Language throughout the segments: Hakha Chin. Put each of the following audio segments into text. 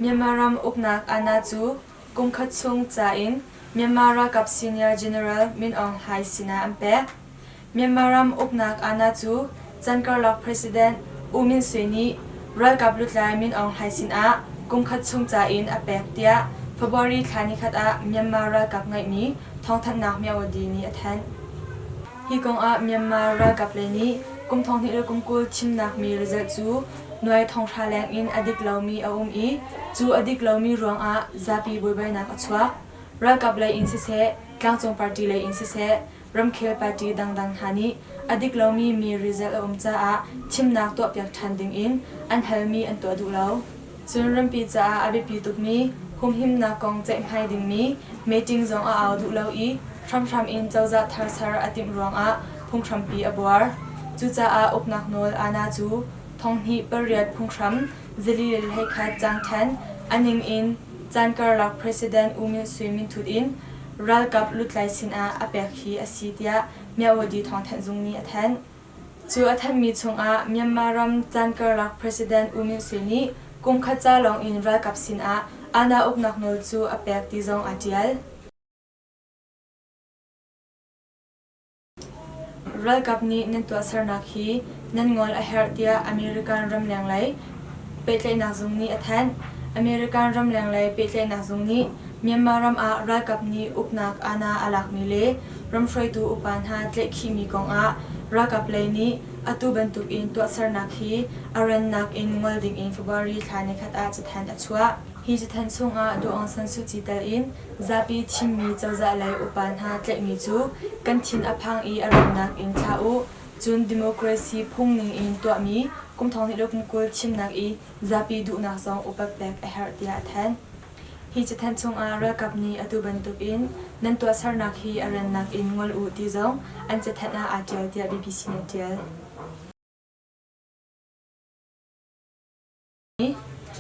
Myanmar ram uknak aana cu kum khat chung ca in Myanmar ralkap senior general Min Aung Hlaing sinah an pek. Myanmar ram uknak aana cu chan karlak President U Myint Swe nih ralkap lutlai Min Aung Hlaing sinah kum khat chung ca in a pek tiah February thla nikhat ah Myanmar ralkap ngeihmi thawngthanhnak Myawaddy nih a thanh. Hi kong ah Myanmar ralkap lei nih kum 2020 thimnak mi result cu nuai thonghra leng in a dik lomi a um i cu a dik lomi ruangah zapi buaibainak a chuak. Ralkap lei in siseh, tlangcung party lei in siseh, ramkhel party dangdang hna nih a dik lomi mi result a um caah thimnak tuahpiak ṭhan dingin an halmi an tuah duh lo. Cun rampi caah a biapi tukmi humhimnak kong ceihmai dingmi meeting zong a au duh lo i hramhram in cozah thar ser a timh ruangah phunghrampi a buar. Cucaah uknak nawl aana cu thonghnih pariat phunghram zali le 11 caang ṭhen a ning in caan karlak President U Myint Swe minthut in ralkap lutlai sinah a pek hi a si tiah Myawaddy thawngthanh zung nih a thanh. Cu a thanhmi chungah Myanmar ram caan karlak President U Myint Swe nih kum khat ca lawngin ralkap sinah aana uknak nawl cu a pek ti zong aa ṭial. Ralkap nih nan tuahsernak hi nan ngol a herh tiah American ramleng lei pehtlaihnak zung nih a thanh. American ramleng lei pehtlaihnak zung nih Myanmar ram ah ralkap nih uknak aana a lakmi le ramhruaitu upa hna tlaihkhihmi kongah ralkap lei nih atu bantukin tuahsernak hi a rannak in ngol dingin February thla nikhat ah cathanh a chuah. Hi cathanh chungah Daw Aung San Suu Kyi tel in zapi thimmi cozah lei upa hna tlaihmi cu kan thin a phang i a rannak in thlah u, cun democracy phung ningin tuahmi kum 2020 thimnak i zapi duhnak zong upat pek a herh tiah a thanh. Hi cathanh chungah ralkap nih atu bantukin nan tuahsernak hi a rannak in ngol u ti zong an cathanh ah aa ṭial tiah bbc nih a ṭial.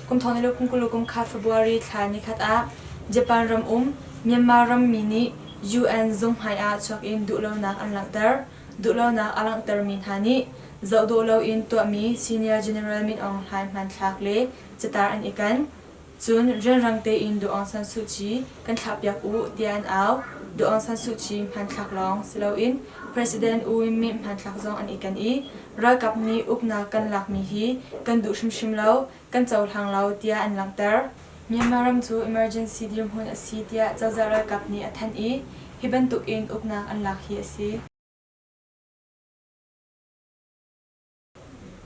Kum 2020 kum kha February thla nikhat ah Japan ram um Myanmar rammi nih UN zung hmai ah chuak in duhlonak an langhter. Duhlonak a langhtermi hna nih zoh dawh loin tuahmi Senior General Min Aung Hlaing hmanthlak le catar an i ken. Cun rianrang tein Daw Aung San Suu Kyi kan thlahpiak u tiah an au. Daw Aung San Suu Kyi hmanthlak lawng si loin President U Win Myint hmanthlak zong an i ken i ralkap nih uknak kan lakmi hi kan duh hrimhrim lo, kan cohlang lo tiah an langhter. Myanmar ram cu emergency dirhmun a si tiah cozah ralkap nih a thanh i hi bantukin uknak an lak hi a si.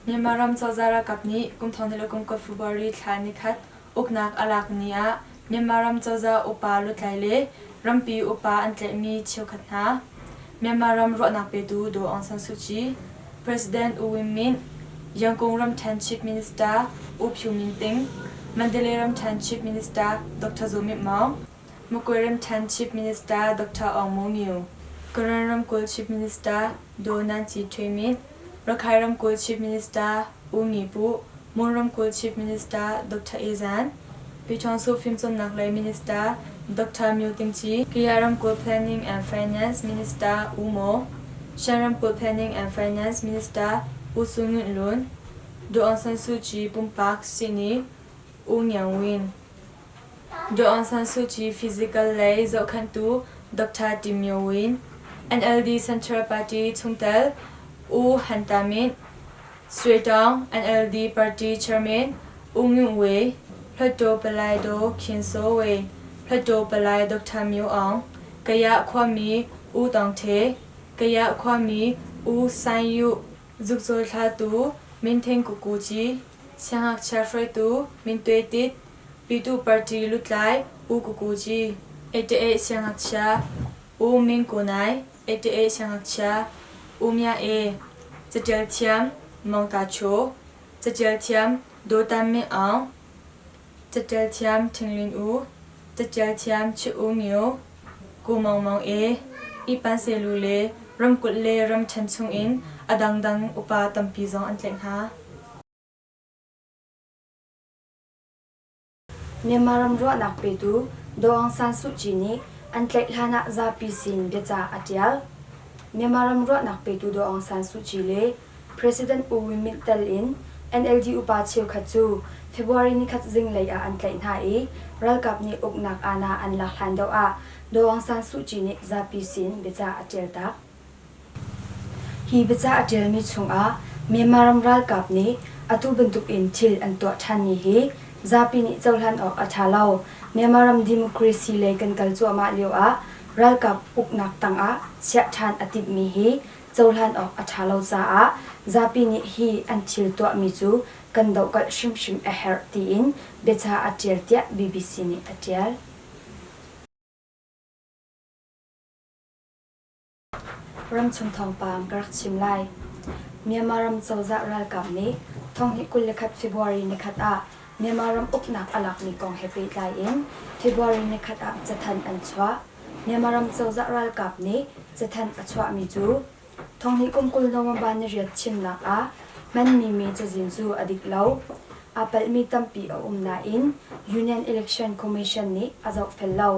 Myanmar ram cozah ralkap nih kum 2020 February thla nikhat uknak a lak ni ah Myanmar ram cozah upa lutlai le rampi upa an tlaihmi cheukhat hna. Myanmar ram ruahnak petu Daw Aung San Suu Kyi, President U Win Myint, Yangon ramṭhen Chief Minister U Phyu Min Ting, Mandalay ramṭhen Chief Minister Dr. Zaw Myint Maung, Magway ramṭhen Chief Minister Dr. Aung Moe Myo, Karen ramkulh Chief Minister Daw Nan Ci Htwe Myint, Rakhine ramkulh Chief Minister U Ngi Puh, Mon ramkulh Chief Minister Dr. E Zan, Pyiṭhawngsu Fimcawnnak lei Minister Dr. Myo Ting Ci, Kaya ramkulh Planning and Finance Minister U Maw, Shan ramkulh Planning and Finance Minister U Su Ngunt Lun, Daw Aung San Suu Kyi pumpak sihni U Ngiang Win. Daw Aung San Suu Kyi physical lei zohkhenhtu Dr. Tim Myo Win, NLD Central Party chungtel U Han Ta Myint, Swe Taung NLD Party Chairman U Ngunt Wei, Hluttaw Palai Daw Khin Saw Wei, Hluttaw Palai Dr. Myo Aung, Kayah khuami U Tawng The, Kayah khuami U Saing Yuh, Zukcawl thlatu Minthing Kuku Ci, Siangngakchia hruaitu Min Twe Tit, Pyituh Party lutlai U Kuku Ci, 88 siangngakchia U Min Ko Nai, 88 siangngakchia U Mya E, caṭial thiam Mong Ta Cho, caṭial thiam Daw Tan Min Aung, caṭial thiam Thing Lin U, caṭial thiam Chit U Ngio, Ku Mong Mong E, Ipan Selu le ramkulh le ramṭhen chungin a dangdang upa tampi zong an tlaih hna. Myanmar ram ruahnak petu Daw Aung San Suu Kyi nih an tlaih hlan ah zapi sin biacah a ṭial. Myanmar ram ruahnak petu Daw Aung San Suu Kyi le President U Win Myint tel in NLD upa cheukhat cu February nikhat zinglei ah an tlaih hna i ralkap nih uknak aana an lak hlan deuh ah Daw Aung San Suu Kyi nih zapi sin biacah a ṭialtak. Hi biacah a ṭialmi chungah Myanmar ram ralkap nih atu bantukin thil an tuah ṭhanmi hi zapi nih cohlan awk a ṭha lo. Myanmar ram democracy lei kan kal cuahmah lioah ralkap uknak tangah chiah ṭhan a timhmi hi cohlan awk a ṭha lo caah zapi nih hi an thil tuahmi cu kan dohkalh hrimhrim a herh tiin biacah a ṭial tiah bbc nih a ṭial. Ramchung thawngpang ka rak chim lai. Myanmar ram cozah ralkap nih thonghnih 21 February nikhat ah Myanmar ram uknak a lakmi kong he pehtlai in February nikhat ah cathanh an chuah. Myanmar ram cozah ralkap nih cathanh a chuahmi cu thonghnih kum 20 November niriat chimnak ah hmanmi me cazin cu a dik lo. Aa palhmi tampi a um nain Union Election Commission nih a zohfel lo.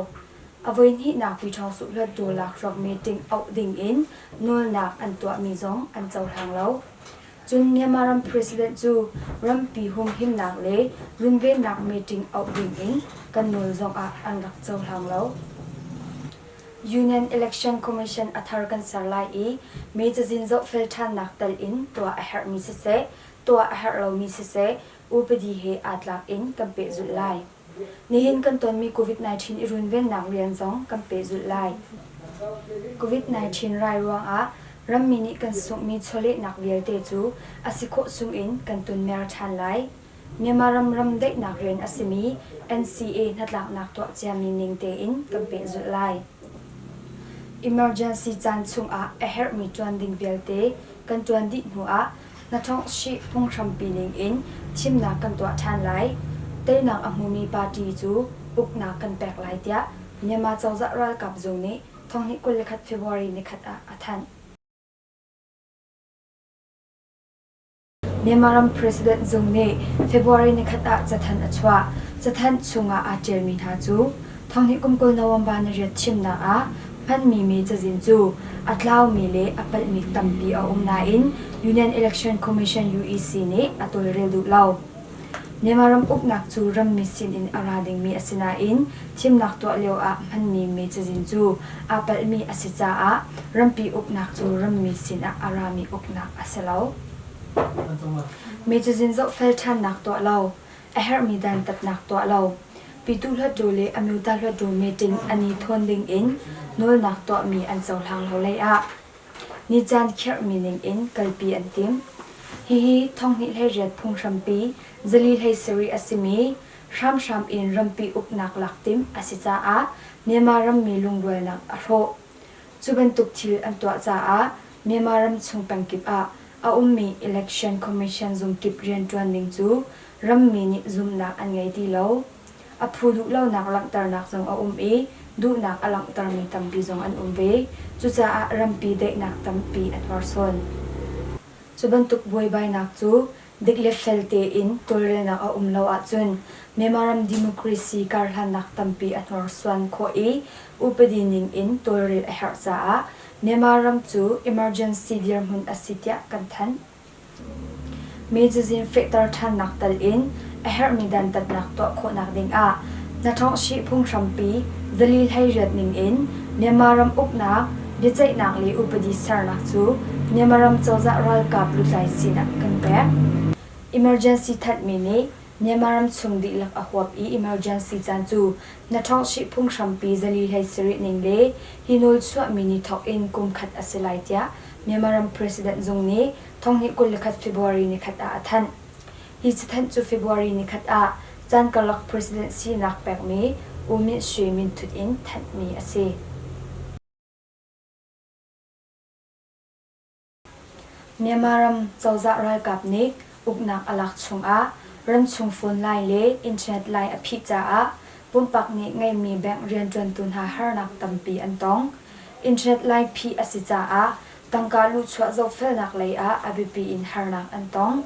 A voihnihnak Pyithawngsuh Hluttaw lakhruak meeting auh ding in nawlnak an tuahmi zong an cohlang lo. Cun Myanmar ram President cu rampi humhimnak le runvennak meeting auh ding in kan nawl zong ah an rak cohlang lo. Union Election Commission a thar kan ser lai i mee cazin zohfel ṭhannak tal in tuah a herhmi siseh, tuah a herh lomi siseh, upadi he aa tlak in kan pehzulh lai. Nihin kan tonmi COVID-19 i runvennak rian zong kan pehzulh lai. COVID-19 rai ruangah rammi nih kan sunghmi chawlehnak vialte cu a si khawh chungin kan tunmer ṭhan lai. Myanmar ram ram daihnak rian a simi NCA hnatlaknak tuah ciami ning tein kan pehzulh lai. Emergency caan chungah a herhmi ṭuan ding vialte kan ṭuan dih hnuah Hnathawkshih phunghrampi ningin thimnak kan tuah ṭhan lai. Teinak a hmumi party cu uknak kan pek lai tiah Myanmar cozah ralkap zung nih thonghnih 21 February nikhat ah a thanh. Myanmar ram President zung nih February nikhat ah cathanh a chuah. Cathanh chungah aa ṭialmi hna cu thonghnih kum 20 November niriat thimnak ah Hmanmi mi cazin cu a tlaumi le a palhmi tampi a um nain Union Election Commission UEC nih a tawlrel duh lo. Myanmar ram uknak cu rammi sinin a ra dingmi a si nain thimnak tuah lio ah hmanmi mi cazin cu aa palhmi a si caah rampi uknak cu rammi sinah a rami uknak a si lo. Mi cazin zohfel ṭhannak tuah lo. A herhmi dantatnak tuah lo. Pyituh Hluttaw le Amyota Hluttaw meeting an i thawn ding in nawlnak tuahmi an cohlang lo lei ah ni caan khirhmi ning in kalpi an timh. Hihi thonghnih 18 phunghrampi zali 17 a simi hramhram in rampi uknak lak timh a si caah Myanmar rammi lungrualnak a hrawh. Cu bantuk thil an tuah caah Myanmar ramchung pengkip ah a ummi Election Commission zung kip rianṭuan ning cu rammi nih zumhnak an ngei ti lo. A phu duhlonak langhternak zong a um i duhnak a langhtermi tampi zong an um ve. Cucaah rampi daihnak tampi a hnorsuan. Cu bantuk buaibainak cu dik le fel tein tawlrelnak a um lo ahcun Myanmar ram democracy karhlannak tampi a hnorsuan khawh i upadi ning in tawlrel a herh caah Myanmar ram cu emergency dirhmun a si tiah kan thanh. Mi cazin fehter ṭhannak tal in a herhmi dantatnak tuah khawhnak dingah hnaṭhawngshih phunghrampi zali 18 ning in Myanmar ram uknak, biaceihnak le upadi sernak cu Myanmar ram cozah ralkap lutlai sinah kan pek. Emergency thanhmi nih Myanmar ram chung dihlak a huap i emergency caan cu hnaṭhawngshih phunghrampi zali 17 ning le hi nawl chuahmi ni thawk in kum khat a si lai tiah Myanmar ram President zung nih thonghnih 21 February nikhat ah a thanh. Hi cathanh cu February nikhat ah caan karlak president sinak pekmi U Myint Swe minthut in thanhmi a si. Myanmar ram cozah ralkap nih uknak a lak chungah ramchung phone line le internet line a phih caah pumpak nih ngeihmi bank rianṭuantu hna harnak tampi an tong. Internet line phih a si caah tangka luhchuah zohfelnak lei ah a biapi in harnak an tong.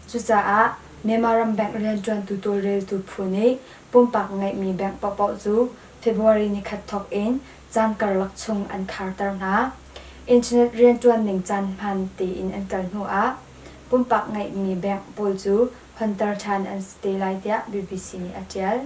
Cucaah Myanmar ram bank rianṭuantu tawlreltu phu nih pumpak ngeihmi bank paohpaoh cu February nikhat thawk in caan karlak chung an kharter hna. Internet rianṭuan ning caan hmaan tein an kal hnu ah. pumpak ngeihmi bank pawl cu honter ṭhan an si te lai tiah bbc nih a ṭial.